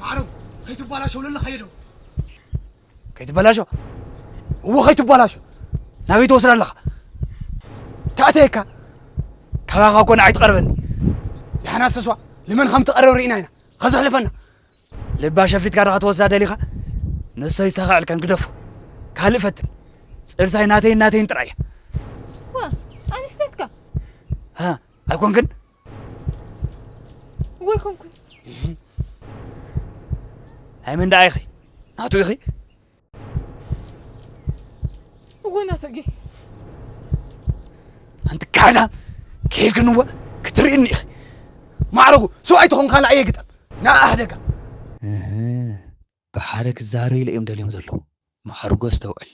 ማዕረጉ፣ ከይትባላሸው ለለኻዮ ዶ? ከይትባላሸው? እዎ፣ ከይትባላሸው። ናበይ ትወስዳ ኣለኻ? ታእተየካ። ካባኻ እኮ ንዓይ ትቐርበኒ። ደሓና ሰስዋ፣ ንመን ከም ትቐርብ ርኢና ኢና። ኸዚ ሕለፈና። ልባ ሸፊትካ ዶ ክትወስዳ ደሊኻ? ንሶ ይሳኻዕልካን ግደፎ። ካልእ ፈትን። ጽልሳይ ናተይን ናተይን ጥራይ እያ። ዋ፣ ኣንስተይትካ? ሃ፣ ኣይኮንክን? ወይ ኮንኩን። ናይ መን ደኣ ኢኺ? ናቱ ኢኺ? እወ ናቱ እየ። ኣንቲ ካሕዳም፣ ከይርክንዎ ክትርእኒ ኢኺ። ማዕረጉ፣ ሰብኣይ ተኾንካ ንዓየ ግጠም። ንኣ ኣህደጋ። እህ፣ ብሓደ ክዛረቡ ኢለ እዮም ደልዮም ዘለዉ። ማዕረጉ ኣስተውዕል።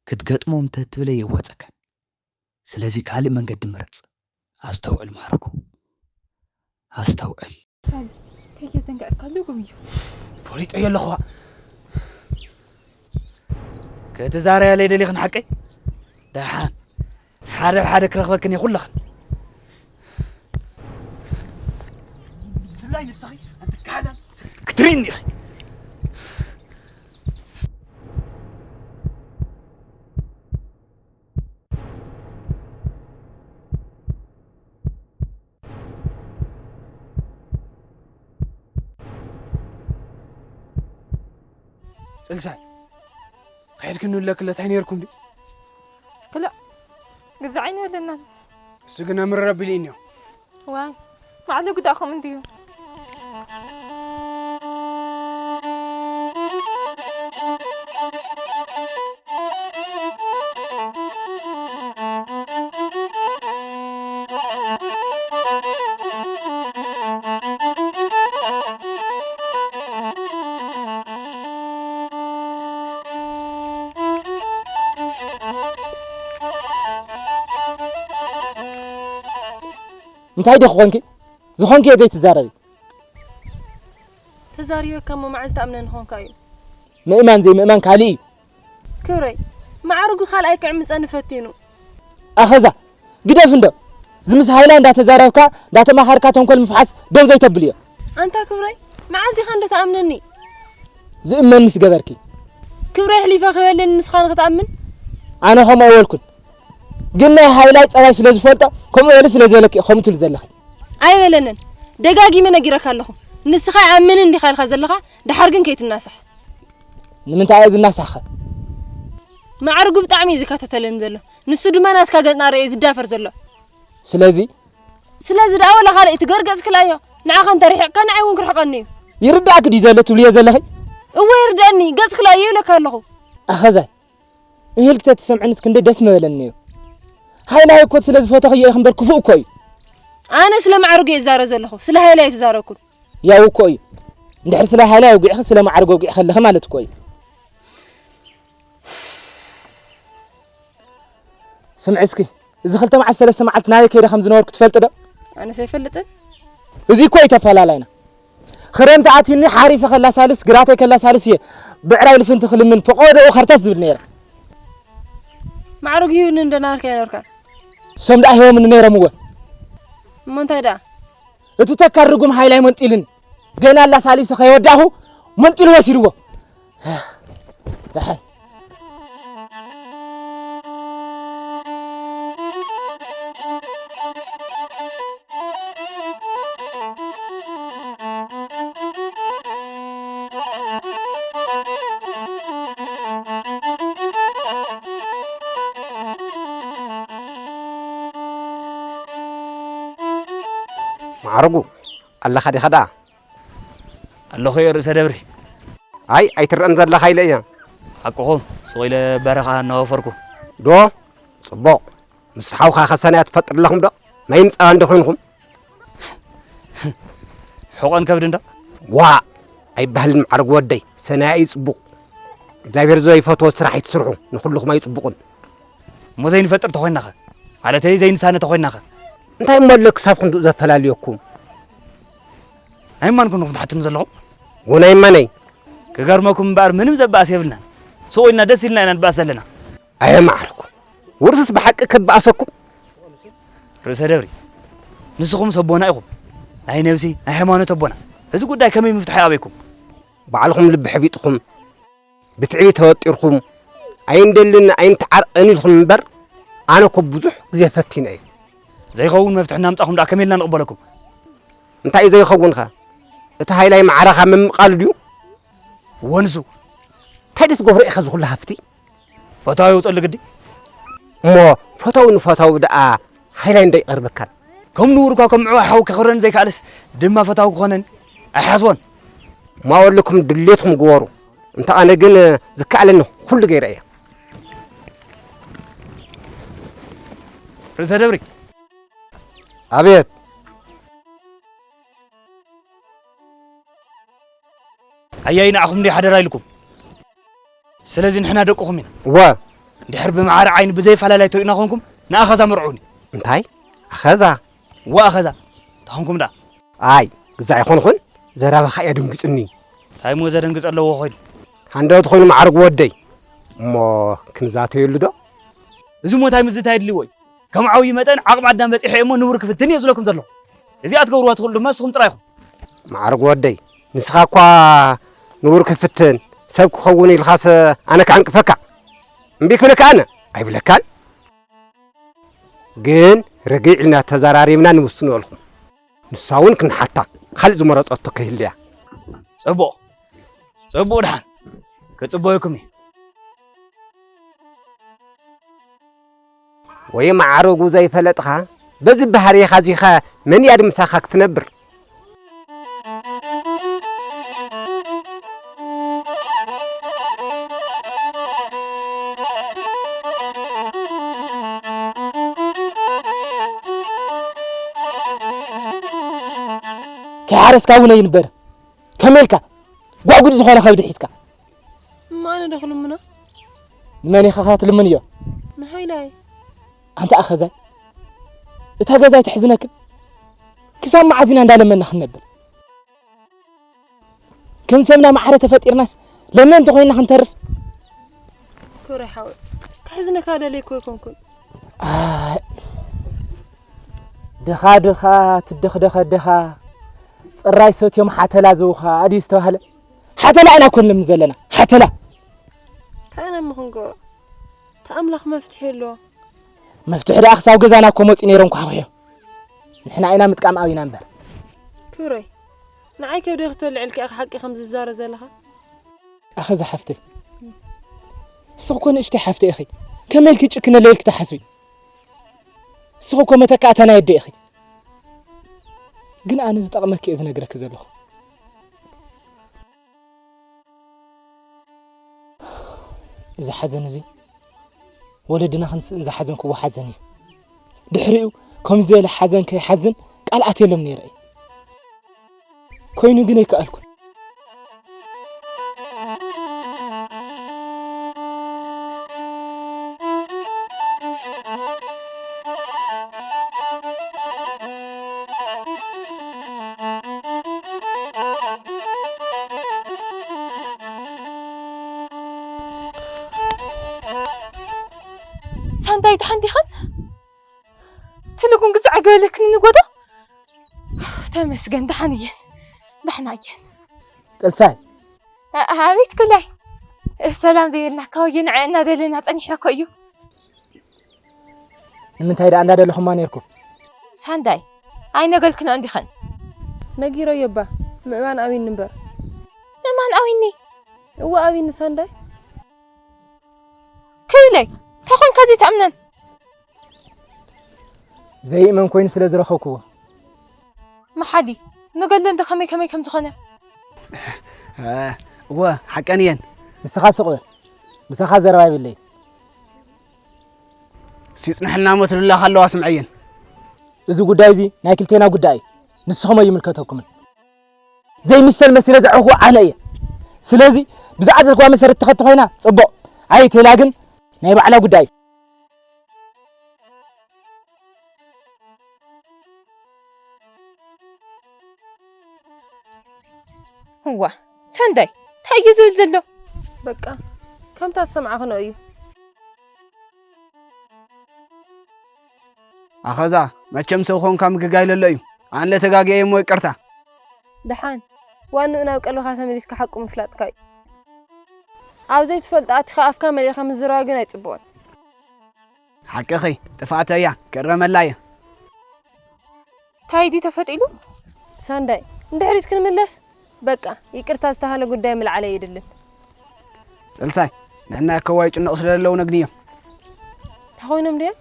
ክትገጥሞም እንተትብለ የዋጸካን። ስለዚ ካልእ መንገዲ ምረጽ። ኣስተውዕል ማዕረጉ። ኣስተውዕል። እንታይ ከዘንግዐካ ኣለኹ እዩ። ፈሊጠዮ ኣለኹዋ። ክትዛረያለይ ደሊኽን ሓቀይ? ደሓን። ሓደ ብሓደ ክረኽበክን እየ ኩለኽን። ብፍላይ ንስኺ ኣንቲ ካህዳም ክትርእይኒ ኢኺ። ጽልሳይ፣ ከይድክን ንብለክለ እንታይ ነይርኩም ድዩ? ክላእ፣ ግዛዕ ኣይነበለናን። እሱ ግን ኣምርር ኣቢሉ እዩ እኒኦ። ዋይ፣ ማዕለ ጉዳእኹም እንድዩ። እንታይ ዲኺ ኾንኪ? ዝኾንክዮ ዘይትዛረቢ? ተዛሪበካ እሞ መዓዝ ትኣምነኒ ኾንካ እዩ? ምእማን ዘይምእማን ካልእ እዩ። ክብረይ፣ ማዕርጉ ካልኣይ ክዕምጸኒ ፈቲኑ። ኣኸዛ፣ ግደፍ እንዶ። እዚ ምስ ሃይላ እንዳተዛረብካ፣ እንዳተማኸርካ ተንኮል ምፍሓስ ደው ዘይተብልዮ። ኣንታ ክብረይ፣ መዓዝ ኢኻ እንዶ ትኣምነኒ? ዝእመን ምስ ገበርኪ። ክብረይ ኣሕሊፈ ክበለኒ ንስኻ ንኽትኣምን? ኣነ ከምኡ ኣይበልኩን። ግን ናይ ሃይላይ ጸባይ ስለ ዝፈልጦ፣ ከምኡ በሊ ስለ ዝበለኪ ከምኡ ትብሊ ዘለኺ። ኣይበለንን። ደጋጊመ ነጊረካ ኣለኹ። ንስኻ ኣይኣምንን እንዲኻ ኢልካ ዘለኻ፣ ደሓር ግን ከይትናሳሕ። ንምንታይ እየ ዝናሳሕኸ? ማዕርጉ ብጣዕሚ እዩ ዝከታተለኒ ዘሎ። ንሱ ድማ ናትካ ገጽ እናረኣየ ዝዳፈር ዘሎ። ስለዚ? ስለዚ ደኣ ወላ ካልእ ትገር ገጽ ክላዮ። ንዓኻ እንተ ርሒቕካ ንዓይ እውን ክርሕቐኒ እዩ። ይርዳእክ ድዩ ዘሎ ትብልዮ ዘለኺ? እወ ይርዳእኒ፣ ገጽ ክላዮ ኢለካ ኣለኹ። ኣኸዛይ፣ እህል ክተትሰምዕንስ ክንደይ ደስ ምበለኒ ነይሩ። ሃይላይ እኮ ስለ ዝፈተኽዮ ኢኺ እምበር ክፉእ እኮ እዩ። ኣነ ስለ ማዕርጉ እየ ዝዛረብ ዘለኹ፣ ስለ ሃይላይ ኣይተዛረብኩን። ያው እኮ እዩ። እንድሕር ስለ ሃይላይ ኣውጊዕኺ ስለ ማዕርጉ ኣውጊዕኺ ኣለኺ ማለት እኮ እዩ። ስምዒ እስኪ፣ እዚ ክልተ መዓልቲ ሰለስተ መዓልቲ ናበይ ከይደ ከም ዝነበርኩ ትፈልጢ ዶ? ኣነስ ኣይፈልጥን። እዚ እኮ እዩ ተፈላላይና። ክረምቲ ኣትዩኒ ሓሪሰ ከላሳልስ፣ ግራተይ ከላሳልስ እየ ብዕራይ ልፍንቲ ክልምን ፈቐዶኡ ከርተት ዝብል ነይረ። ማዕረግ ሂብኒ እንደናርካ ይነርካ። እሶም ደኣ ሂቦምኒ ነይሮም እወ። እሞ እንታይ ደኣ? እቲ ተካል ርጉም ሃይላይ መንጢልኒ። ገና ኣላሳሊሰ ከይወዳእኹ መንጢሉ ወሲድዎ። ደሓን። ማዕረጉ ኣለኻ ዲኻ ደኣ? ኣለኹ እየ ርእሰ ደብሪ። ኣይ ኣይትረአን ዘለኻ ኢለ እየ። ሓቅኹም ሱቕ ኢለ በረኻ እናወፈርኩ። ዶ? ጽቡቕ። ምስ ሓውኻ ከሰናያ ትፈጥር ኣለኹም ዶ? ማይን ጸባን ዶ ኮይንኹም? ሕቖን ከብድን ዶ? ዋእ ኣይበሃልን ማዕረጉ ወደይ፣ ሰናያ እዩ ጽቡቕ። እግዚኣብሔር ዘይፈትዎ ስራሕ ኣይትስርሑ፣ ንኹልኹም ኣይጽቡቕን። እሞ ዘይንፈጥር ተኾይናኸ? ማለተይ ዘይንሳነ ተኾይናኸ? እንታይ እሞ ኣሎ ክሳብ ክንድኡ ዘፈላልየኩም? ናይ ማን ኮንኩም ትሓቱኒ ዘለኹም? ወናይ ማነይ? ክገርመኩም እምበኣር ምንም ዘበኣስ የብልናን። ሱቕ ኢልና ደስ ኢልና ኢና ንበኣስ ዘለና። ኣየ ማዕረጉ፣ ውርስስ ብሓቂ ከበኣሰኩም? ርእሰ ደብሪ፣ ንስኹም ሰቦና ኢኹም። ናይ ነብሲ፣ ናይ ሃይማኖት ኣቦና። እዚ ጉዳይ ከመይ ምፍትሖ ይኣበይኩም? ባዕልኹም ልቢ ሕቢጥኹም፣ ብትዕቢት ተወጢርኩም፣ ኣይንደልን ኣይንተዓርቐን ኢልኩም እምበር፣ ኣነ እኮ ብዙሕ ግዜ ፈቲነ እየ። ዘይኸውን መፍትሒ እናምጻኹም ደኣ ከመይ ኢልና ንቕበለኩም? እንታይ እዩ ዘይኸውን ኸ? እቲ ሃይላይ ማዕረኻ ምምቓሉ ድዩ? እወ ንሱ። እንታይ ድዩ ትገብሮ ኢኻ እዚ ኩሉ ሃፍቲ? ፈታዊ የውፀሉ ግዲ። እሞ ፈታዊ ንፈታዊ ደኣ ሃይላይ እንዶ ይቐርበካን? ከም ንቡር እኳ ከም ምዕባይ ሓዊ ከኽብረኒ ዘይከኣለስ ድማ ፈታዊ ክኾነኒ ኣይሓስቦን። እሞ ኣወለኩም ድሌትኩም ግበሩ። እንተ ኣነ ግን ዝከኣለኒ ኩሉ ገይረ እየ። ርእሰ ደብሪ። ኣቤት። ኣያይ ንዓኹም እንድየ ሓደራ ኢልኩም። ስለዚ ንሕና ደቅኹም ኢና። እወ። እንድሕር ብማዕረ ዓይኒ ብዘይፈላላይ ተሪእና ኾንኩም ንኣኸዛ መርዑኒ። እንታይ? ኣኸዛ? እወ ኣኸዛ። ተኾንኩም ደኣ። ኣይ፣ ግዛዕ ኣይኮንኹን። ዘረባኻ እያ ደንጊጽኒ። እንታይ እሞ ዘደንግጽ ኣለዎ ኮይኑ? ሃንደበት ኮይኑ ማዕርግ ወደይ። እሞ ክንዛተየሉ ዶ? እዚ እሞ እንታይ ምዝታይ ኣድልዎ እዩ? ከም ዓብዩ መጠን ዓቕሚ ኣዳም በጺሐ እሞ ንቡር ክፍትን እየ ዝብለኩም ዘለኹ። እዚኣ ትገብርዋ ትኽእሉ ድማ ንስኹም ጥራይ ኢኹም። ማዕርግ ወደይ፣ ንስኻ እኳ ንቡር ክፍትን ሰብ ክኸውን ኢልኻስ ኣነ ክዕንቅፈካ እምቢ ክብለካ ኣነ ኣይብለካን። ግን ርግእ ኢልና ተዘራሪብና ንውስኖ ኣልኹም። ንሳ እውን ክንሓታ ካልእ ዝመረጸቶ ከይህልያ። ጽቡቕ ጽቡቕ ደሓን ክጽበየኩም እየ። ወይ ማዕረጉ ዘይፈለጥኻ በዚ ባህርኻ እዚኸ መን እያ ድምሳኻ ክትነብር? ከይሓረስካ እውን ኣይንበር። ከመይ ኢልካ ጓጉድ ዝኾነ ከብዲ ሒዝካ? እማ ኣነ ዶ ክልምኖ? ንመን ኢኻ ክትልምንዮ? ንሃይላይ። ኣንታ ኣኸዛይ፣ እታ ገዛ ኣይትሕዝነክን? ክሳብ መዓዝ ኢና እንዳለመና ክንነብር? ከም ሰብና ማዕረ ተፈጢርናስ ለመንቲ ኮይና ክንተርፍ? ኩረ ሓወይ፣ ክሕዝነካ ደለይኩ ኣይኮንኩን። ኣይ፣ ድኻ ድኻ ትደኽደኸ ድኻ፣ ጽራይ ሰትዮም ሓተላ ዘውኻ ኣድዩ ዝተባህለ። ሓተላ ኢና ኮን ለምን ዘለና፣ ሓተላ። እንታይ ኢና እሞ ክንገብሮ? እቲ ኣምላኽ መፍትሒ ኣለዎ። መፍትሒ ደኣ ክሳብ ገዛና እኮ መጺኡ ነይሮም ኳሕኩሕዮ። ንሕና ኢና ምጥቃም ኣብይና እምበር። ቱረይ፣ ንዓይ ከብደይ ክተልዕልኪ ኢኻ ሓቂ ከም ዝዛረ ዘለኻ። ኣኸ ዝሓፍተይ፣ እስኺ እኮ ንእሽተይ ሓፍተይ ኢኺ። ከመይ ኢልኪ ጭክነለይ ኢልኪ ትሓስቢ? እስኺ እኮ መተካእታ ናይ ኣደ ኢኺ። ግን ኣነ ዝጠቕመኪ እየ ዝነግረኪ ዘለኹ። እዚ ሓዘን እዚ ወለድና ክንስእን ዝሓዘንክዎ ሓዘን እዩ። ድሕሪኡ ከምዚ ዝበለ ሓዘን ከይሓዝን ቃል ኣትየሎም ነይረ እየ። ኮይኑ ግን ኣይከኣልኩን። ሳንዳይ፣ ደሓን ዲኽን? ትልጉን ግዛዕ ገበለክኒ ንጎዶ። ተመስገን፣ ደሓን እየን። ደሕና እየን። ጥልሳይ። እ፣ ኣቤት ክላይ። እ፣ ሰላም ዘይብልና ካውየ ንዐ እናደለና ጸኒሕና እኮ እዩ። ንምንታይ ደኣ እንዳደለኹማ ነይርኩም? ሳንዳይ፣ ኣይነገልክን እንዲኸን። ነጊረዮ እባ፣ ምእማን ኣዊኒ እምበር። ምእማን ኣዊኒ? እወ ኣዊኒ ሳንዳይ። ክብለይ፣ እንታይ ኮንካ ዘይትኣምነን? ዘይእመን ኮይኑ ስለ ዝረኸብክዎ። መሓሊ፣ ንገሎ እንዶ ከመይ ከመይ ከም ዝኾነ። እ፣ እወ፣ ሓቀን እየን። ንስኻ ስቕ በል። ምሳኻ ዘረባ የብለይን። ሲጽንሕልና እሞ ትብላኻ ኣለዋ ስምዐየን። እዚ ጉዳይ እዚ ናይ ክልቴና ጉዳይ እዩ። ንስኹም ኣይምልከተኩምን። ዘይምሰል መሲለ ዘዕኹ ኣነ እየ። ስለዚ ብዛዕባ ዘዝዋ መሰረት ትኸቲ ኮይና ጽቡቕ። ኣይ ቴላ ግን ናይ ባዕላ ጉዳይ እዩ። እዋ፣ ሰንዳይ፣ እንታይ እዩ ዝብል ዘሎ? በቃ፣ ከምታ ዝሰምዓ ክነኦ እዩ። ኣኸዛ፣ መቸም ሰብ ኾንካ ምግጋይ ለሎ እዩ። ኣነ ተጋግየ እሞ ይቅርታ። ደሓን፣ ዋንኡ ናብ ቀልብኻ ተመሊስካ ሓቁ ምፍላጥካ እዩ። ኣብ ዘይትፈልጦ ኣቲኻ ኣፍካ መሊእኻ ምዝራብ ግን ኣይጽቡቕን። ሓቅኺ፣ ጥፍኣተይ እያ፣ ክእረመላ እየ። እንታይ ድዩ ተፈጢሉ? ሳንዳይ፣ ንድሕሪት ክንምለስ? በቃ፣ ይቅርታ ዝተባህለ ጉዳይ ምልዓል ኣይድልን። ጽልሳይ፣ ንሕና ከዋይ ጭነቕ ስለ ዘለዉ ነግንዮም። እንታይ ኮይኖም ድዮም?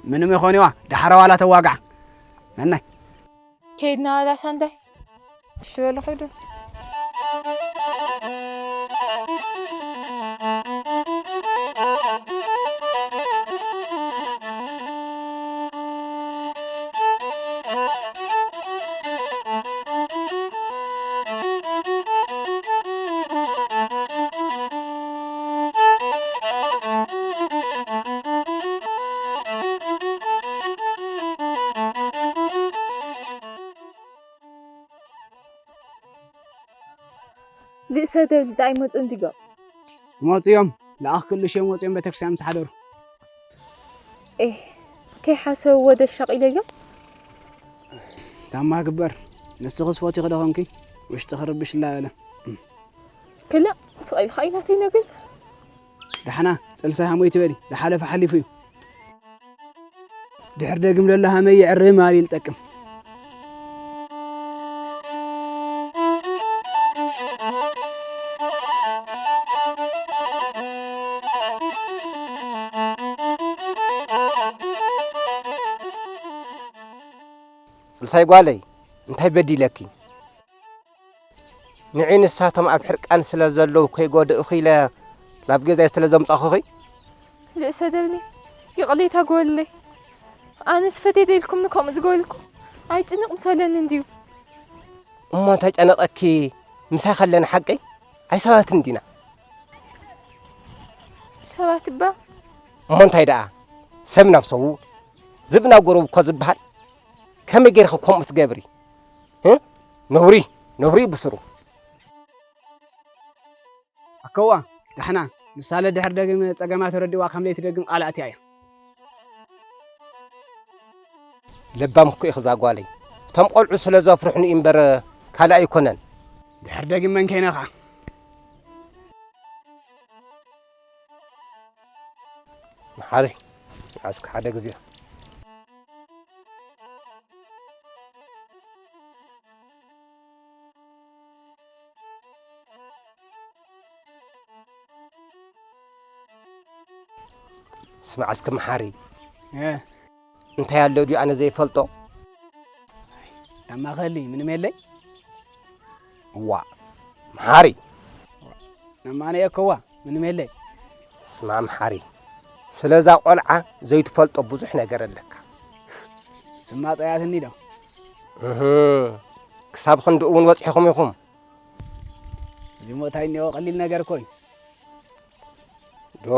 ምንም ይኾንዋ፣ ደሓር ዋላ ተዋግዓ። ነናይ። ከይድና ዋላ ሳንዳይ? እሺ በሉ ኺዱ። ልእሰ ደብል ዳኣ ይመጹ እንዲጎ። መጽዮም፣ ለኣኽ ክልሽዮም ወጽዮም ቤተክርስትያን ምስ ሓደሩ። ኤህ፣ ከይሓሰብዎ ደሻቕ ኢለዮም። ታማ ግበር፣ ንስኽስ ፎቲኺ ዶ ኾንኪ? ውሽጢ ክርብሽ እላ በለ። ክላእ፣ ስቕ ኢልካ ኢላተይ ነገር። ደሓና፣ ጽልሳይ ሃሞይ ትበሊ፣ ዝሓለፈ ሓሊፉ እዩ። ድሕር ደግም ለሎ ሃመይ ይዕረ ማል ይልጠቅም። ጽልሳይ ጓለይ፣ እንታይ በዲለኪ? ንዒ ንሳቶም ኣብ ሕርቃን ስለ ዘለዉ ከይጎድእኺ ኢለ ናብ ገዛይ ስለ ዘምጻኹኺ። ልእሰ ደብሊ፣ ይቕሬታ ግበሩለይ። ኣነስ ፈትየ ደይልኩም ንከምኡ ዝገበልኩ ኣይጭንቕ ምሰለኒ እንድዩ። እሞ እንታይ ጨነቐኪ? ምሳይ ከለና ሓቀይ ኣይሰባትን ዲና? ሰባት እባ። እሞ እንታይ ደኣ? ሰብ ነፍሰዉ ዝብና ጎረብ እኮ ዝበሃል። ከመይ ጌርኺ ከምኡ ትገብሪ? እ? ነውሪ፣ ነውሪ ብስሩ። ኣከዋ፣ ዳሕና፣ ንሳለ ድሕር ደግም ጸገማ ተረዲዋ ከም ለይትደግም ቃል ኣትያ እያ። ለባም እኮ ኢኺ እዛ ጓለይ። እቶም ቆልዑ ስለ ዘፍርሑኒ እዩ እምበር ካልእ ኣይኮነን። ድሕር ደግም መን ከይነኻ? መሓሪ፣ ንዓስከ ሓደ ግዜ። ስማዕ እስከ መሓሪ። እ። እንታይ ኣሎ ድዩ ኣነ ዘይፈልጦ? ተማኸሊ ምንም የለይ። እዋ፣ መሓሪ። ነማነ የከዋ ምንም የለይ። ስማዕ መሓሪ፣ ስለዛ ቆልዓ ዘይትፈልጦ ብዙሕ ነገር ኣለካ። ስማ ጸያትኒ ዶ? እህ፣ ክሳብ ክንድኡ እውን በጺሕኹም ኢኹም። እዚ ሞት ኣይኔዎ ቀሊል ነገር እኮ እዩ። ዶ?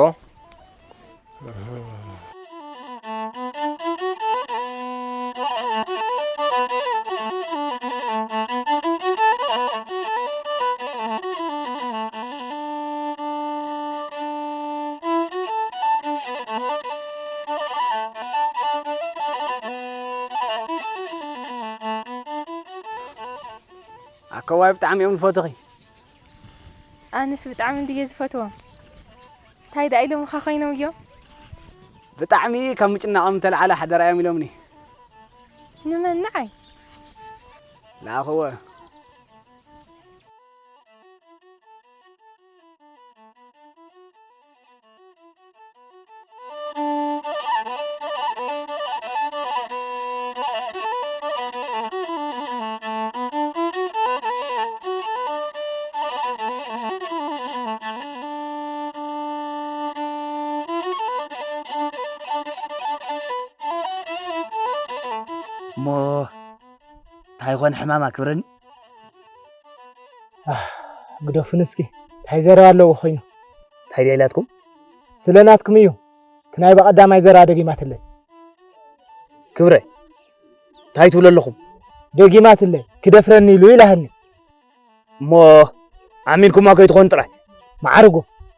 ከዋይ ብጣዕሚ እዮም ዝፈትኺ። ኣነስ ብጣዕሚ እንድየ ዝፈትዎም። እንታይ ደኣ ኢሎምኻ ኮይኖም እዮም? ብጣዕሚ ካብ ምጭናቖም እተልዓለ ሓደራ እዮም ኢሎምኒ። ንመን ንዓይ? ለኣኽዎ። እሞ እንታይ ይኾን ሕማማ ክብረኒ? ኣህ፣ ግደፉኒ እስኪ። እንታይ ዘረባ ኣለዎ ኮይኑ? እንታይ ድያ ኢላትኩም? ስለ ናትኩም እዩ። እቲ ናይ በቐዳማይ ዘረባ ደጊማትለይ። ክብረ፣ እንታይ ትብሉ ኣለኹም? ደጊማትለይ፣ ክደፍረኒ ኢሉ ኢላህኒ። እሞ ኣሚንኩማ ከይትኾኑ ጥራይ። መዓርጉ፣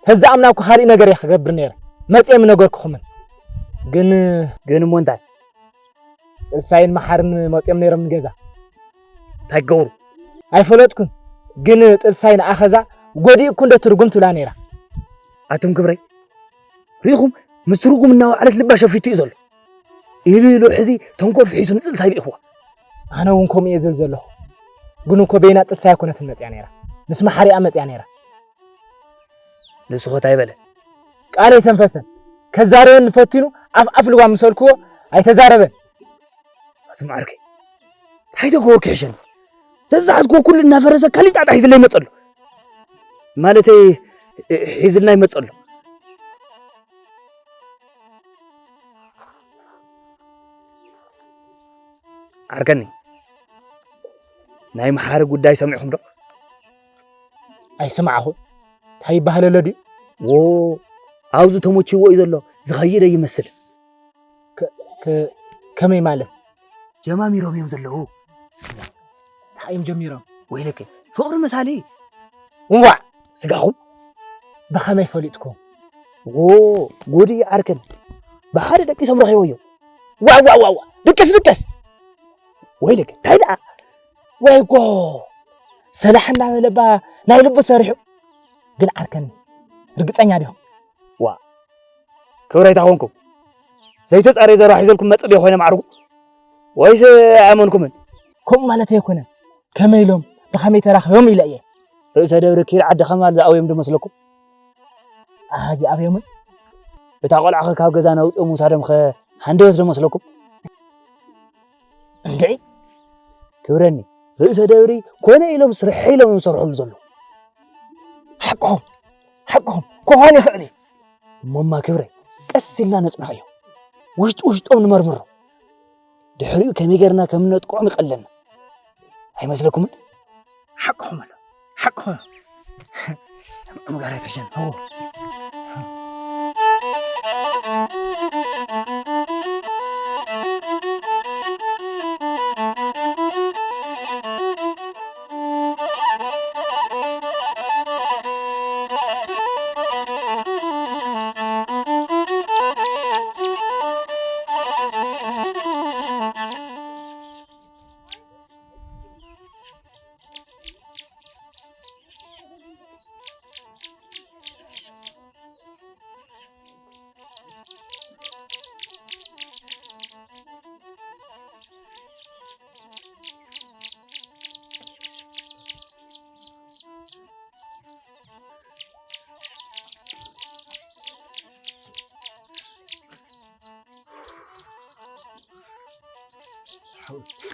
ተዝኣምና እኮ ካሊእ ነገር እየ ክገብር ነይረ። መፅየ ምነገርኩኹምን። ግን ግን እሞ እንታይ? ጥልሳይን መሓርን መፅዮም ነይሮም ንገዛ። እንታይ ክገብሩ? ኣይፈለጥኩን። ግን ጥልሳይ ንኣኸዛ ጎዲእኩ እንዶ ትርጉም ትብላ ነይራ። ኣቱም ክብረይ፣ ርኢኹም፣ ምስ ትርጉም እናወዓለት ልባ ሸፊቱ እዩ ዘሎ። ኢሉ ኢሉ ሕዚ ተንኮል ፍሒሱ ንጥልሳይ ልኢኽዋ። ኣነ እውን ከምኡ እየ ዝብል ዘለኹ። ግን እኮ በይና ጥልሳይ ኣይኮነትን መፅያ ነይራ። ምስ መሓሪኣ መፅያ ነይራ። ንሱ ኸ እንታይ በለ? ቃል ኣይተንፈሰን። ከዛረበኒ ፈቲኑ ኣፍ ኣፍ ልጓም ምስ በልክዎ ኣይተዛረበን። ኣቱም ዓርከይ፣ እንታይ ተገበርኩ ይሕሸኒ? ዘዝሓዝክዎ ኩሉ እናፈረሰ ካሊእ ጣጣ ሒዝለይ ይመፀ ኣሎ። ማለተይ፣ ሒዝልና ይመፀ ኣሎ። ዓርከኒ፣ ናይ መሓሪ ጉዳይ ሰሚዕኹም ዶ? ኣይሰማዕኹን። እንታይ ይበሃል ኣሎ ድዩ? ዎ፣ ኣብዚ ተመችዎ እዩ ዘሎ። ዝኸይደ ይመስል። ከ-፣ ከ-፣ ከመይ ማለት? ጀማሚሮም እዮም ዘለዉ። እንታይ እዮም ጀሚሮም? ወይለከ፣ ፍቕሪ መሳሊ። እዋዕ! ስጋኹም ብኸመይ ፈሊጥኩም? ዎ፣ ጉድ እዩ ዓርከን። ብሓደ ደቂሶም ረኺቦ እዮም። ዋእ፣ ዋእ፣ ዋእ፣ ዋእ! ድቅስ፣ ድቅስ! ወይለከ፣ እንታይ ደኣ? ወይ ጎ! ሰላሕ እናበለባ ናይ ልቡ ሰሪሑ። ግን ዓርከኒ፣ ርግጸኛ ዲኹም? ዋ፣ ክብረይ ተኾንኩም፣ ዘይተጻረየ ዘረባ ሒዘልኩም መጽእ ድየ ኮይነ ማዕርጉ? ወይስ ኣየመንኩምን? ከምኡ ማለት ኣይኮነን። ከመይ ኢሎም፣ ብኸመይ ተራኺቦም ኢለ እየ። ርእሰ ደብሪ ኪድ ዓዲ ከማል ዝኣበዮም ዶ መስለኩም? ኣሃ፣ ዝኣበዮምን? እታ ቆልዓ ኸ ካብ ገዛ ናውፅኦም ምውሳዶም ኸ ሃንደበት ዶ መስለኩም? እንድዒ! ክብረኒ፣ ርእሰ ደብሪ ኮነ ኢሎም ስርሐ ኢሎም እዮም ዝሰርሕሉ ዘለዉ። ሓቅኹም፣ ሓቅኹም፣ ክኾን ይኽእል እዩ። እሞማ ክብረይ፣ ቀስ ኢልና ነጽንዖ እዮም። ውሽጢ ውሽጦም ንመርምሮ። ድሕሪኡ ከመይ ጌርና ከም እነጥቅዖም ይቐለልና። ኣይመስለኩምን? ሓቅኹም ኣሎ። ሓቅኹም። ምጋር ኣይተሸን።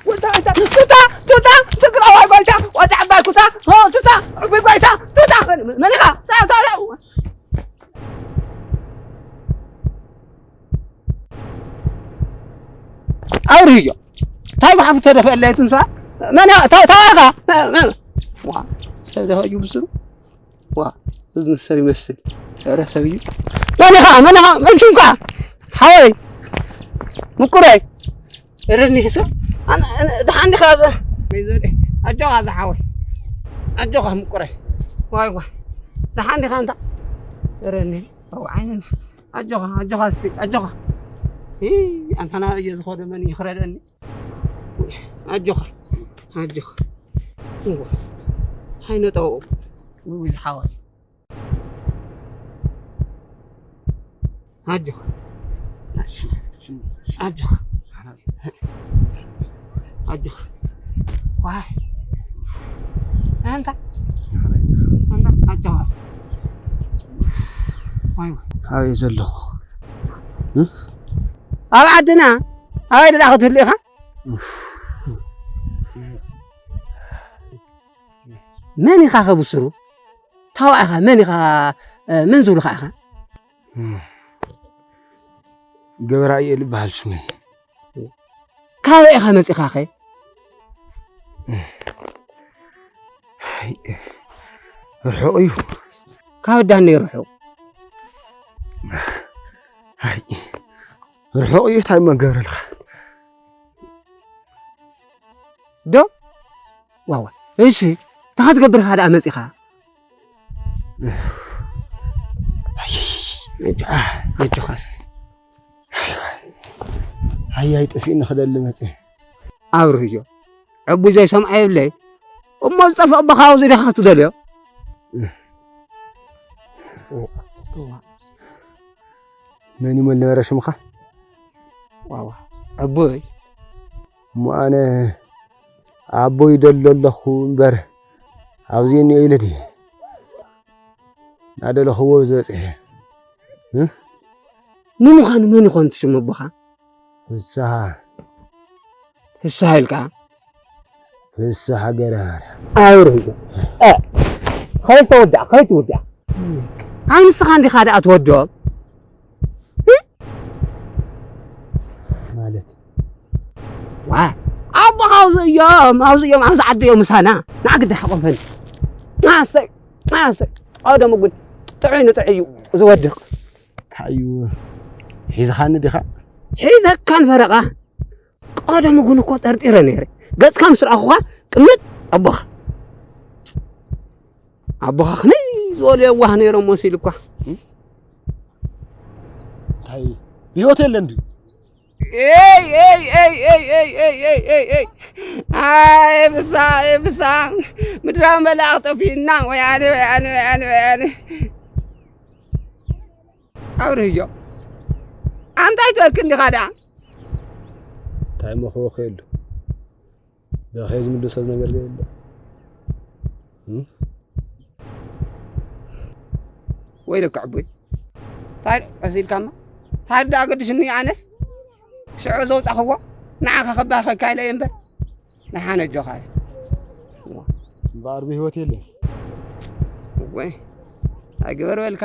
ወታ፣ ወታ፣ ቱታ፣ ቱታ፣ ትግራዋይ ጎይታ፣ ወዲ ዓባይ ኩታ፣ ሆ፣ ቱታ፣ ዕጉይ ጎይታ፣ ቱታ፣ መን ኢኻ? ታው፣ ታው፣ ታው። ኣውርዮ። እንታይ ጓሓፍ ተደፈለይ ትንሳ? መን ኢኻ? ታው፣ ታው ኢኻ? ዋ፣ ሰብ ደኸዩ ብስሩ። ዋ፣ እዝኒ ሰብ ይመስል። ኧረ ሰብ እዩ። መን ኢኻ? መን ኢኻ? መን ሽምካ? ሓወይ። ምቁረይ። ኧረ እኒህ ሰብ። ኣነ፣ ኣነ፣ ደሓን ዲኻ ዘ-? ኣጆኻ ዝሓወይ። ኣጆኻ ምቁረይ። ዋይ፣ ዋይ። ደሓን ዲኻ እንታ? ኧረ እኒህ። ኣው ዓይንን። ኣጆኻ፣ ኣጆኻ እስቲ፣ ኣጆኻ። ሂ፣ ኣንተና እየ ዝኾነ መን እዩ ክረደኒ? ኣጆኻ፣ ኣጆኻ። እዋ፣ ኣይነጠው። ውይ ዝሓወይ ኣጆኻ ኣጆኻ ኣጆኻ። ዋይ ኣንታ ኣንታ ኣጆኻ። ዋይ ዋይ። ኣበይ ዘለኹ? ኣብ ዓድና ኣበይ ደኣ ክትህሉ ኢኻ? መን ኢኻ ከብስሩ? ታዋ ኢኻ? መን ኢኻ? መን ዝብሉኻ ኢኻ? ገብራእየል ይበሃል ሽመይ። ካበይ ኢኻ መፂኻኸ? ርሑቕ እዩ። ካብ ዳነይ ርሑቕ። ርሑቕ እዩ። እንታይ እሞ ገብረልካ? ዶ ዋዋ። እሺ፣ እንታይ ክትገብር ኢኻ ደኣ መፂኻ? ኣጆኻ። ኣያይ ጥፊእኒ ክደሊ መፅእ። ኣብርህዮ ዕቡይ ዘይሰምዓ የብለይ። እሞ ዝጠፍእ ኣቦኻ ኣብዚ ዲኻ ክትደልዮ? መን ይሞ ነበረ ሽምኻ? ዋዋ ዕቡይ እሞ ኣነ ኣቦይ ደሎ ኣለኹ እምበር ኣብዚ እኒኦ ኢለ ድየ ናደለኽዎ ዝበፅሐ? ንምዃኑ መን ይኾን ትሽም ኣቦኻ? ፍስሃ ፍስሃ ኢልካ ፍስሃ ገረማርያም ኣውርህ ከይተወዳእ ከይትውዳእ ኣይ ንስኻ እንዲኻ ደኣ ትወድኦም ማለት ዋ ኣቦኻ ኣብዚ እዮም ኣብዚ እዮም ኣብዚ ዓዲ እዮም ምሳና ንዓ ግዳ ሓቆፈን ናሰይ ናሰይ ቀደሙ ግን ጥዑይ ንጥዑይ እዩ ዝወድቕ እንታይ እዩ ሒዝኻኒ ዲኻ ሒዘካን ፈረቓ ቀደሙ ግን እኮ ጠርጢረ ነይረ ገጽካ ምስ ረኣኹኻ ቅምጥ ኣቦኻ ኣቦኻ ከመይ ዝበሉ የዋህ ነይሮም መሲሉ እኳ እንታይ ብህይወት የለን ድዩ ኤይ ኤይ ኤይ ኤይ ኤይ ኤይ ኤይ ኤይ ኤይ ኣይ ብሳ ኣይ ብሳ ምድራዊ መልኣኽ ጠፊእና ወያነ ወያነ ወያነ ወያነ ኣብርህዮ ኣንታይ ትበልክ እንዲኻ ደኣ እንታይ መኸወኸ የሉ በኸ ዝምልሶ ነገር የለ ወይለካ ዕቡይ ታይ ቀሲልካማ ታይ ዳ ኣገድሽኒ ኣነስ ሽዑ ዘውፃኽዎ ንዓኻ ከባኸካ ኢለ እየ እምበር ንሓነ ኣጆኻ እየ እምበኣር ብህይወት የለን ወይ ኣይግበር በልካ